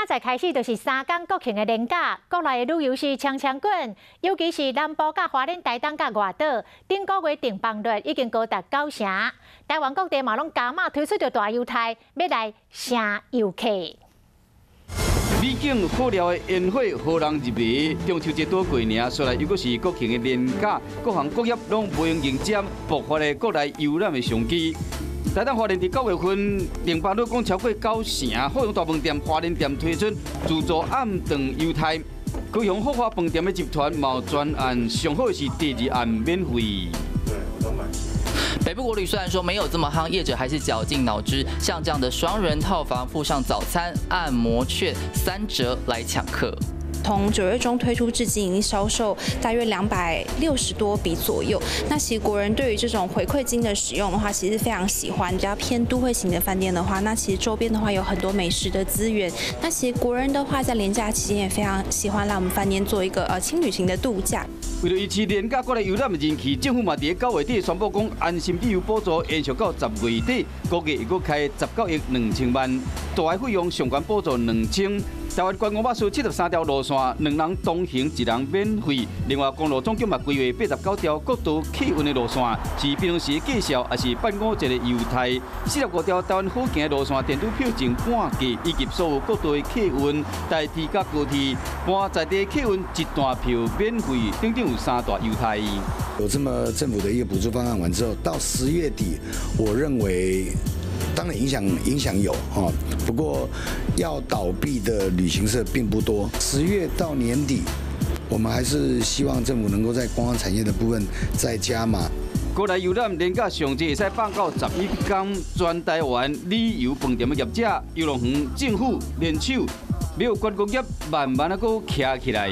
仔開始就是3工國慶的連假，國內的旅遊是搶搶滾，尤其是南部佮花蓮、台東佮外島，頂個月訂房率已經高達九成。台灣各地嘛攏加碼推出著大優待，欲來晟遊客。美景好料的煙火，予人入迷。中秋節拄過爾，煞來又閣是國慶的連假，各行各業攏袂用迎接爆發的國內遊覽的商機。台東花蓮佇9月份訂房率講超過九成，富陽大飯店花蓮店推出自助暗頓優待，高雄福華飯店的集團嘛專案上好是第二暗免費。北部國旅雖然說沒有這麼夯，業者還是絞盡腦汁，像這樣的雙人套房附上早餐、按摩券3折來搶客。從9月中推出至今，已經銷售大約260多筆左右。那其實國人對於這種回饋金的使用的話，其實非常喜歡。比較偏都會型的飯店的話，那其實周邊的話有很多美食的資源。那其實國人的話，在連假期間也非常喜歡來我們飯店做一個輕旅行的度假。為了維持連假國內遊覽的人氣，政府嘛佇9月底宣布講，安心旅遊補助延續到10月底，估計會閣開19億2千萬，大費用上懸補助2000。台灣觀光巴士73條路線，兩人同行一人免費。另外，公路總局嘛規劃89條國道客運的路線，是平常時計數，抑是辦五節的優待。45條台灣好行的路線，電子票證半價，以及所有國道的客運、台鐵佮高鐵，半在地客運一段票免費，等等有三大優待。有這麼政府的一個補助方案完之後，到10月底，我認為，當然影響有哈，不過要倒閉的旅行社並不多。10月到年底，我們還是希望政府能夠在觀光產業的部分再加碼。國內遊覽連假上濟會使放到11工，全台灣旅遊飯店的業者、遊樂園、政府聯手，欲予觀光業慢慢仔閣徛起來。